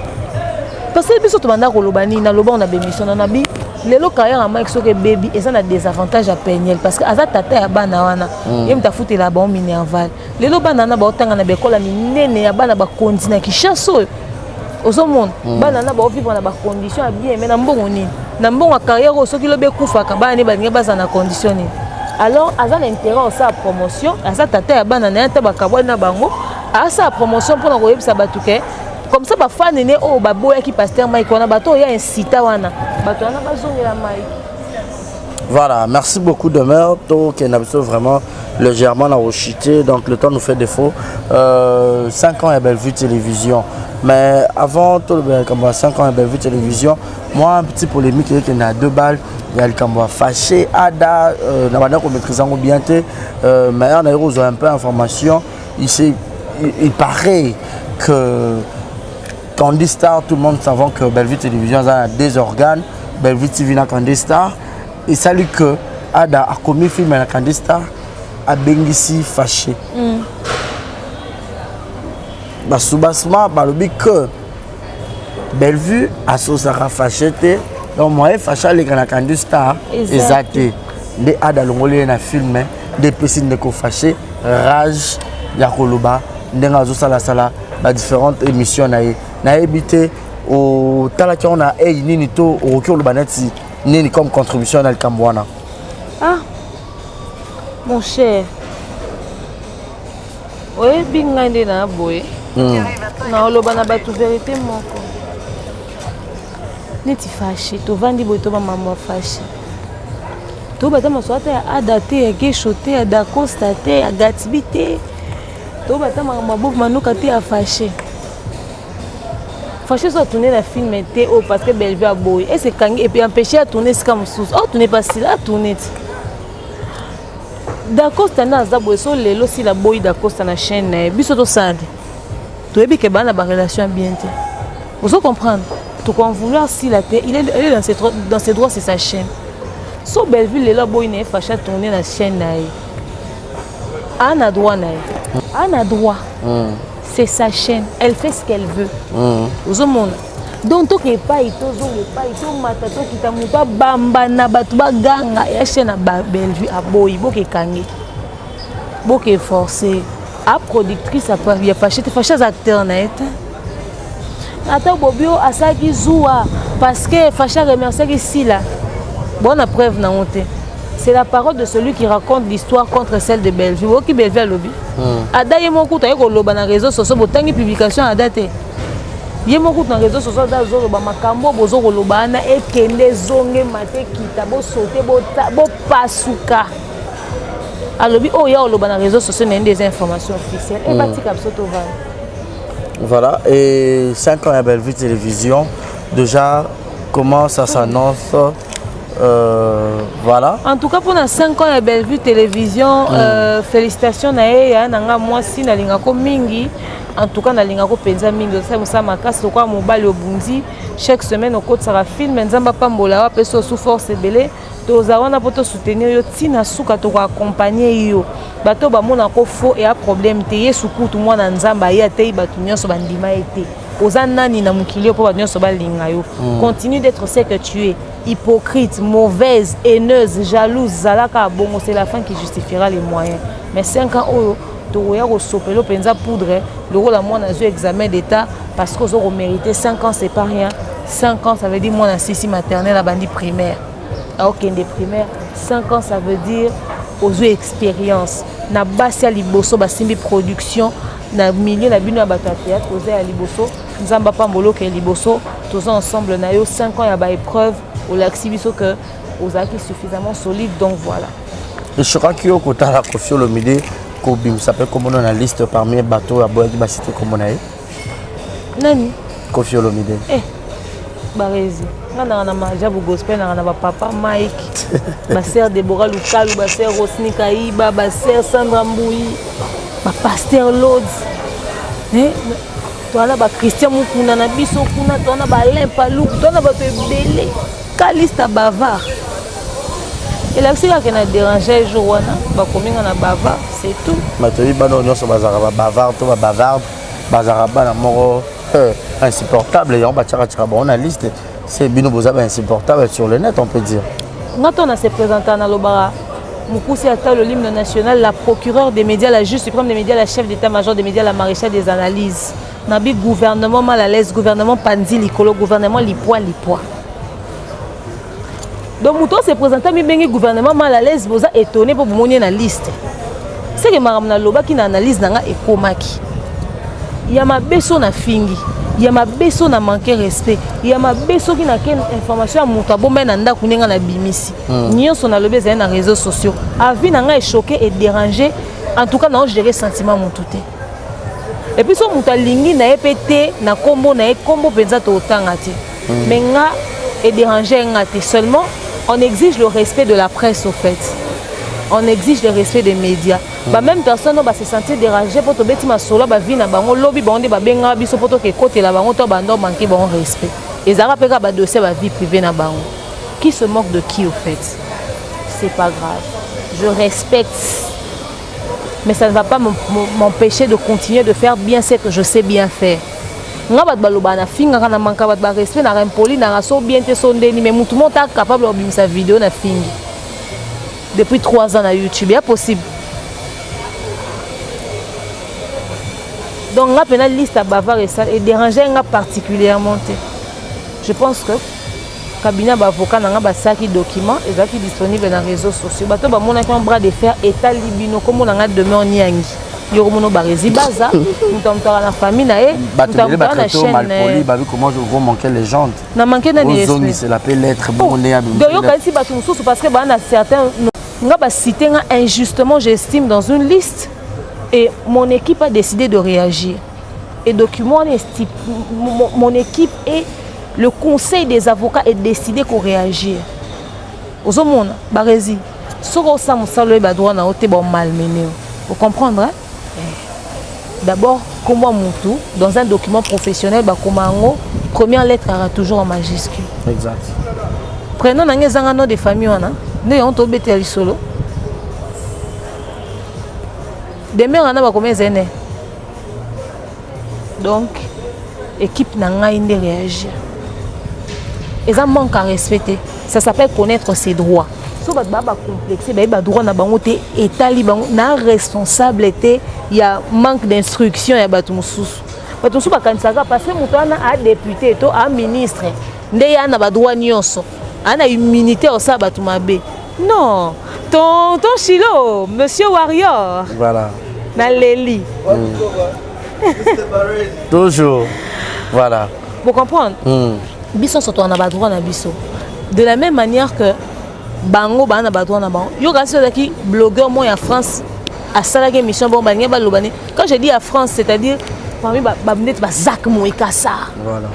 parce que biso tobanda koloba nini? Naloba na bémission na nabi lelo, carrière ya Mike soki ebebi, eza na désavantage ya Peniel, parce que aza tata ya bana wana. Ye moto afutela bango minerval. Lelo bana wana baotanga na baekole minene ya bana bakonzi na Kinshasa oyo. Ozomona bana wana baovivre na bacondition ya bien, mais na mbongo nini? Na mbongo ya carrière oyo soki lobi ekufaka, bana ne balingi bazala na condition nini? Alors aza na intérêt osala promotion. Aza tata ya bana na ye, ata bakabwani na bango, asala promotion mpona koyebisa bato ke comme ça bafani ne oyo baboyaki pasteur Mike wana, bato oyo ya incita wana, bato wana bazongela Mike. Voilà, merci beaucoup, Demeure. Donc, on a vraiment légèrement à rechuté, donc le temps nous fait défaut. 5 ans à Bellevue Télévision. Mais avant tout, comme 5 ans à Bellevue Télévision, moi, un petit polémique, il y a deux balles. Il y a le Cambois fâché, Ada, n'a pas maîtrise bien, mais on a eu un peu d'informations. Il paraît que Candy Star, tout le monde savant que Bellevue Télévision a des organes, Bellevue TV na Candy Star, et ça lui que Ada a commis film na Candy Star, abengisi fâché. Basubasma balobi que Bellevue asosaka fâché te, donc moyen fâché aleka na Candy Star eza te. Nde Ada alongoli ye na film, nde epesi ndeko fâché rage ya koloba ndenge azosalasala badifférentes émissions na ye. Nayebi te otalaki yango na ei nini to okoki koloba neti nini comme contribution na likambo wana? Ah, mon cher, oyebi ngai nde na boye, naoloba na bato vérité moko. Neti fâché, tovandi boye, toba mambo ya fâché, tobata maso ata ya Ada te, ya Gesho te, ya Dacosta te, ya Gatbi te, tobata makambo ya Bob Manuka te, ya fâché. Fâché so atourne na film te oyo parce que Bellevue aboyi ese ekangi et puis empêché atourne esika mosusu, atourne pa Sila, atourne ti Dacosta nde aza boye. So lelo Sila boyi Dacosta na chaîne na ye, biso tosala te, toyebi ke baa na barelation ya bien te. Ozo comprendre, tokoen vouloir Sila te. Il est dans ses droits, c'est sa chaîne. So Bellevue lelo aboyi na ye fâché atourne na chaîne na ye, aa na droit na ye, aa na droit. C'est sa chaîne, elle fait ce qu'elle veut. Ozomona, donc toke epai, tozonga epai, tomata, tokita, moto abamba na bato baganga ya chaîne ya Bellevue aboyi, bokekange, boke forcé a productrice ya fâché te. Fâché aza acteur na ye te. Ata bobi oyo asalaki zuwa parce que fâché aremerciaki Sila, bona preuve nango te. C'est la parole de celui qui raconte l'histoire contre celle de Bellevue. Oyoki Bellevue alobi. Ada ye moko kutu aye koloba na réseau sociaux. Botangi publication Ada te? Ye moko kutu na réseau sociaux, Ada azoloba makambo oyo bozo koloba wana, ekende, ezongema te, kita, bosote, bopasuka. Alobi oyo ya koloba na réseau sociaux na ye nde eza information officielle e batika biso tovanda. Voilà, et 5 ans à Bellevue Télévision, déjà, comment ça s'annonce? Voilà. En tout cas, pour 5 ans à Bellevue Télévision, félicitations na ye ya na nga mwasi, nalingako mingi. En tout cas, nalingako mpenza mingi. Osala mosala makasi lokola mobali obundi. Chaque semaine okotisaka film. Nzambe apambola yo, apesi osu force ebele. Toza wana mpo tosoutenir yo ntina suka, tokoaccompagne yo. Bato bamonako faux, eya problème te. Yesu kutu, mwana Nzambe, aye atei bato nyonso, bandima ye te. Oza nani na mokili oyo mpo bato nyonso balinga yo? Continue d'être ce que tu es, hypocrite, mauvaise, haineuse, jalouse, zalaka bongo. C'est la fin qui justifiera les moyens. Mais 5 ans oyo tokoya kosopela mpenza poudre lokola mwana azwi examen d'état, parce que ozo komérite. 5 ans, c'est pas rien. 5 ans, ça veut dire mwana sisi maternelle abandi primaire, aokende primaire. 5 ans, ça veut dire ozwi expérience na basi ya liboso basimbi production na milieu na bino ya bato ya théâtre. Oza ya liboso. Nzambe apambola, okende liboso, toza ensemble na yo. 5 ans ya baépreuve, olakisi biso que ozalaki suffisamment solide, donc voilà. Eshokaki yo kotala Kofi Olomide kobimisa mpe komona na liste parmi bato oyo aboyaki basite kombo na ye? Nani? Koffi Olomide. Eh, Barezi. Nga nanga na Majabu Gospel nanga na ba papa Mike, ba sœur Deborah Lukalu, ba sœur Rosni Kaiba, ba sœur Sandra Mbuyi, ba pasteur Lods. Eh, toza na ba Christian Mukuna na biso kuna, toza na ba Alain Paluku, toza na bato ebele. Kalista bavard. Elakisi kaka na déranger jour wana, bakomi nga na bavard, c'est tout. Bato oyebi bana oyo nyonso bazalaka ba bavard to ba bavarde, bazalaka bana moko insupportable, yango batiaka-tiaka bango na liste. C'est bino boza ba insupportable sur le net, on peut dire. Nga to na se présenta nalobaka Mukusi Atalo, l'hymne national, la procureure des médias, la juge suprême des médias, la chef d'état-major des médias, la maréchale des analyses. Nabi gouvernement mal à l'aise, gouvernement pandi likolo, gouvernement lipwa lipwa. Donc moto se présenta mibengi gouvernement mal à l'aise, boza étonné po bomoni na liste. C'est que makambo nalobaki na analyse na nga ekomaki. Ya mabe so na fingi, ya mabe so na manquer respect, ya mabe soki na ken information ya moto abombai na ndako ndenge na bimisi. Nyonso nalobi ezali na réseaux sociaux. Avis na nga echoqué et dérangé. En tout cas, na gérer sentiment moto te. Et puis so moto alingi na ye pe te na kombo na ye, kombo mpenza totanga te. Mais nga e déranger nga te. Seulement, on exige le respect de la presse au fait. On exige le respect des médias. Ba même personne ba se sentir dérangé po tobeti masolo ba vie na bango lobi bango nde babenga biso po toke kotela bango to bando manquer bango respect. Ezalaka pe kaka ba dossier ba vie privée na bango. Qui se moque de qui au fait? C'est pas grave. Je respecte. Mais ça ne va pas m'empêcher de continuer de faire bien ce que je sais bien faire. Nga bato balobaka na fingaka na manka bato ba respect na impoli na so bien te so ndeni, mais mutu moko ta capable ya kobimisa video na fingi depuis 3 ans na YouTube, ya possible. Donc nga pena liste ya bavard esala e déranger nga particulièrement te. Je pense que cabinet ba avocat na nga basalaki document ezalaki disponible na réseaux sociaux. Bato bamonaki un bras de fer etali bino kombo na nga demeure Niangi. Yo komona Barezi Baza, moto amutaka na famille na ye, Bato moto ebele amutaka na batraite chaîne na mal poli, ye. babi comment je vais manquer les gens. Na manquer nani respect? Ozongisela pe lettre bongo ndenge abimisi Donc yo lettre. kanisi bato mosusu parce que baa na certains nga ba cité nga injustement, j'estime, dans une liste et mon équipe a décidé de réagir. Et document wana mon équipe et le conseil des avocats est décidé qu'on réagir. Ozomona Barezi, soki osala mosala oyeba droit na yo te, ba malmené yo. Vous comprendre, hein? D'abord, kombo mutu dans un document professionnel bakoma yango première lettre aura toujours en majuscule. Exact. Prénom na nga ezanga nom de famille wana nde yango tobetela lisolo. Demeure wana bakoma ezene. Donc équipe na ngai nde réagir. Eza manque à respecter. Ça s'appelle connaître ses droits. So bato baa bacomplexe, bayeba droit na bango te, etali bango na responsable te ya manque d'instruction ya bato mosusu. Bato mosusu bakanisaka parce que moto wana a député to a ministre nde ye na badroit nyonso, a na immunité osala bato mabe. Non, tonton Chilo, monsieur Warrior. Voilà. Na leli. Toujours. Voilà. Vous comprenez? Biso surtout on a ba droit na biso. De la même manière que bango ba na ba droit na bango. Yo kasi ozaki blogueur moi en France asalaki émission bon balingi baloba ni. Quand je dis à France, c'est-à-dire parmi ba ba net ba Zach Moikasa. Voilà.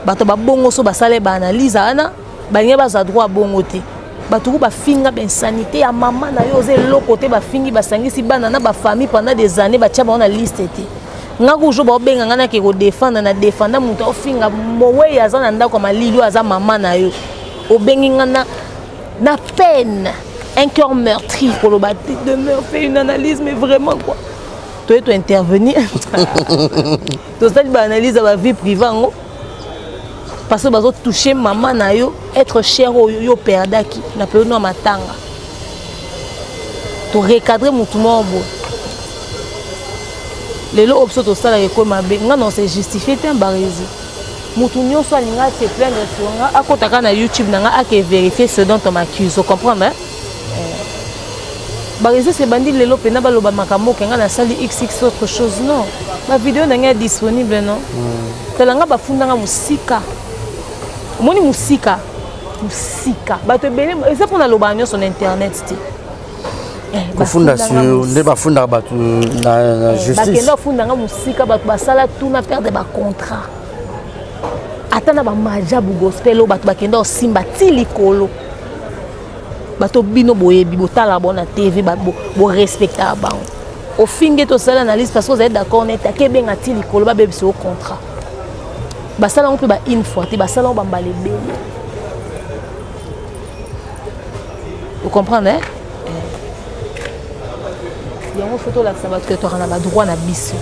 Bato ba bongo so basale ba analyse ana balingi baza droit bongo te. Bato ku bafinga ba insanité ya mama na yo oza eloko te, bafingi basangisi bana na ba famille pendant des années batia bango na liste te. Nga ku jo baobenga nga nake kodefendre na defenda moto aofinga mowei aza na ndako ya malili oyo aza mama na yo. Obengi nga na peine, un cœur meurtri koloba te, demeure fait une analyse mais vraiment quoi. Toye to intervenir. Tosali ba analyse ya ba vie privée yango. Parce que bazo toucher maman na yo, être cher oyo yo perdaki na période ya matanga. To recadrer mutu moko boye. Lelo oyo biso tosalaka ekoma mabe, nga non c'est justifié te Barezi. Mutu nyonso alinga se plaindre sur nga, akotaka na YouTube na nga ake vérifier ce dont on m'accuse, vous comprenez, hein? Barezi se bandi lelo pena baloba makambo ke nga nasali xx autre chose, non. Ba vidéo na nga est disponible, non? Tala nga bafundanga mosika. Omoni mosika, mosika. Bato ebele eza mpona loba nyonso na internet te. Kofunda Bafundanga sur mosika. nde bafundaka bato na justice. Bakenda kofundanga mosika, bato basala tuna perdre ba contrat. Ata na bamajabu gospel oyo bato bakenda kosimba ti likolo, bato bino boyebi, botala bango na TV, borespectaka bango. Ofingi tosala analyse parce que ozali d'accord nete akebenga ti likolo, babebisa yo contrat. Basala yango mpe ba une fois te, basala yango bambala ebele. Ocomprendre, eh? Yango fo tolakisa bato ke toaka na badroit na biso,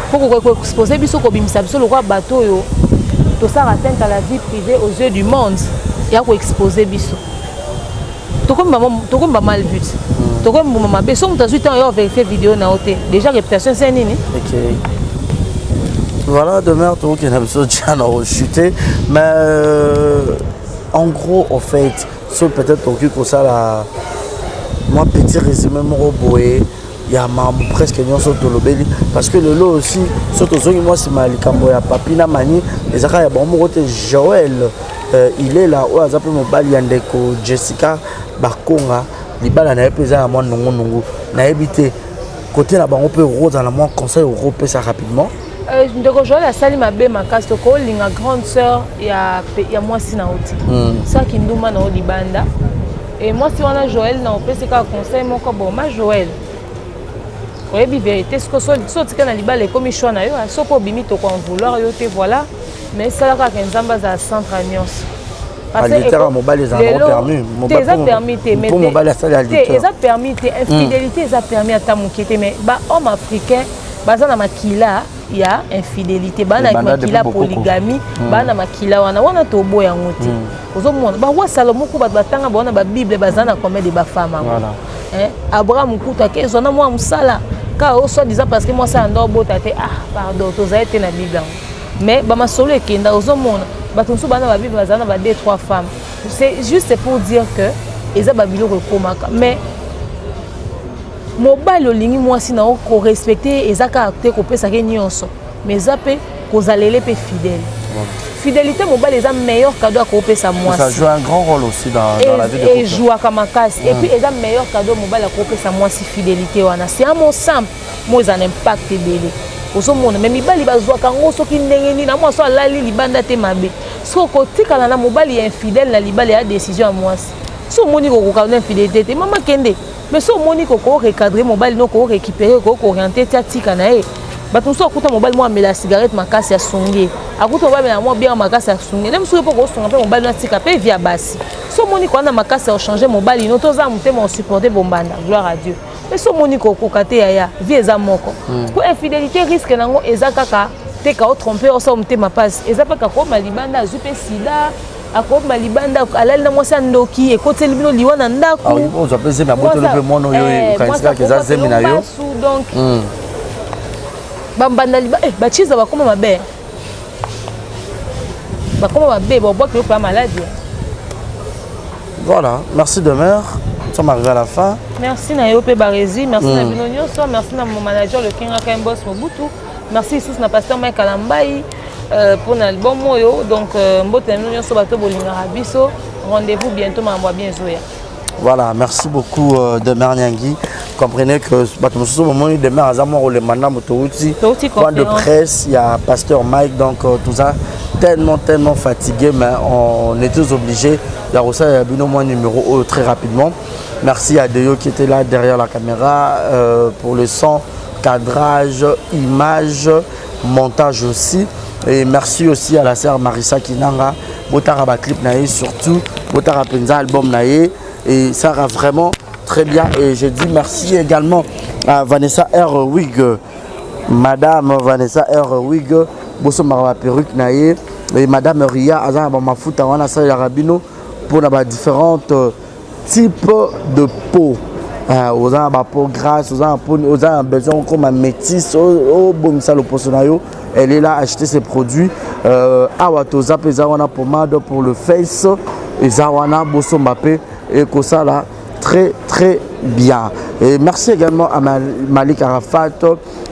mpo koexpose biso, kobimisa biso lokola bato oyo tosala atteinte à la vie privée aux yeux du monde, ya koexpose biso, tokomi ba mal vu, tokomi mbuma mabe. So moto azwi ntango ya vérifie video na yo te, déjà réputation ese nini? Ok. Voilà, demeure tokokende biso tia na rechute, mais en gros, en fait, so peut-être tokoki kosala mwa petit résumé moko boye ya makambo presque nyonso tolobeli, parce que lelo aussi, so tozongi mwa nsima ya likambo ya Papi na Mani, eza kaka ya bango moko te. Joel Ilela oyo aza mpe mobali ya ndeko Jessica Bakonga, libala na ye mpe eza na mwa nungunungu. Nayebi te kote na bango mpe okozala na mwa conseil okopesa rapidement. Ndeko Joel asali mabe makasi. Tokolinga grande sœur ya mwasi na yo te, saki ndumba na yo libanda. E mwasi wana Joel, na opesi kaka conseil moko. Bon, ma Joel, oyebi vérité. Siko so otika na libala, ekomi choix na yo. Soki obimi, toko en vouloir yo te, voilà. Mais esala kaka Nzambe azala centre ya nyonso. Adultère mobali ezala nango permis? Te, eza permis te. Mpo mobali asali adultère? Eza permis te. Infidélité eza permis ata moke te, mais bahomme africain baza na makila ya infidélité, baa na makila polygamie, baa na makila wana. Wana toboya yango te. Ozomona baroi Salomo ku, bato batanga bango na babible, baza na combien de bafemme yango? Abraham kutu akezwa na mwa mosala kaka o soi disant parce que mwasi ya ndo obota te. Ah pardon, tozali te na Bible yango, mais bamasolo ekenda. Ozomona bato mosusu baa na babible, bazala na ba deux, trois femmes. C'est juste pour dire que eza babiloko ekomaka. Mais mobali olingi mwasi na yo, korespecte eza kaka te kopesaka nyonso, mais eza mpe kozalele mpe fidèle. Fidélité mobali eza meilleur cadeau akopesa mwasi. Ça joue un grand rôle aussi dans la vie de couple. Ejouaka makasi. Et puis eza meilleur cadeau mobali akopesa mwasi, fidélité wana. C'est un mot simple mo eza na impact ebele. Ozomona, mais mibali bazwaka yango soki ndenge nini na mwasi alali libanda te, mabe. Soki okotikala na mobali ya infidèle na libala, ya décision ya mwasi. So omoni kokoka na infidélité te, mama, kende. Mais so omoni koko recadre mobali no, ko récupérer, ko orienter ti atika na ye. Bato mosusu akuta mobali moko amela cigarette makasi, asungi. Akuta mobali amela mwa bière makasi, asungi. Nde mosusu mpo kosunga mpe mobali no atika mpe via basi. So omoni koana makasi ya kochange mobali no, toza motema osupporte bombanda, gloire à Dieu. Mais so omoni kokoka te, yaya, vie eza moko. Po infidélité, risque nango eza kaka te ka otrompe, osala motema mpasi. Eza mpe kakoma libanda, azwi mpe sida, akobima libanda, alali na mwasi ya ndoki, ekoteli bino liwa na ndako. Ozwa mpe zemi, aboteli mpe mwana oyo okanisi kaka eza zemi na yo. Donc bambanda bachiza bakoma mabe, bakoma mabe, babwaki yo ya maladi. Voilà, merci Demeure. Nous sommes arrivés à la fin. Merci na yo mpe Baresi, merci na bino nyonso, merci na mon manager le Kingaka Mbos Mobutu, merci lisusu na pasteur Mike Alambai mpona album oyo. Donc mbote na bino nyonso bato bolingaka biso. Rendez-vous bientôt, makambo ya bien ezoya. Voilà, merci beaucoup Demeure Nyangi. Comprenez que bato mosusu bomoni Demeure aza mwa kolemba ndambo, touti point de presse, il y a pasteur Mike, donc tout ça tellement tellement fatigué, mais on est tous obligés ya kosala bino mwa numéro oyo très rapidement. Merci à Deyo qui était là derrière la caméra pour le son, cadrage, image, montage aussi. Et merci aussi à la sœur Marissa Kinanga. Botara ba clip na ye, surtout botara penza album na ye, et ça va vraiment très bien. Et je dis merci également à Vanessa R Wig, madame Vanessa R Wig, bosomaka ba perruque na ye. Et madame Ria aza na bamafuta wana asalelaka bino mpona ba différentes types de peau. Oza na bapeau grasse, oza na peau, oza na besoin okoma métisse, obongisa loposo na yo, elle est là, acheter ses produits. Awa toza mpe, eza wana pommade pour le face, eza wana, bosomba mpe, ekosala très très bien. Et merci également à Malik Arafat,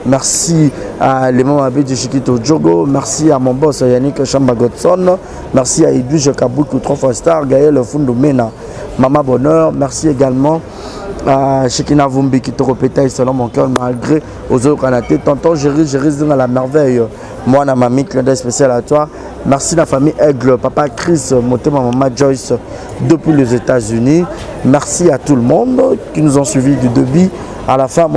merci à Léman Mabé Chiquito Djogo, merci à mon boss Yannick Chamba Godson, merci à Edwige Kaboukou, trois fois star, Gaël Fundomena, Mama Bonheur, merci également. Shekina Vumbi kitoko peta selon mon cœur malgré ozoyokana te. Tonton Géri, Géri Zinga la merveille, mwana mami, clin d'œil spécial à toi. Merci la famille Aigle, papa Chris Motema, maman Joyce depuis les États-Unis. Merci à tout le monde qui nous ont suivis du début à la fin.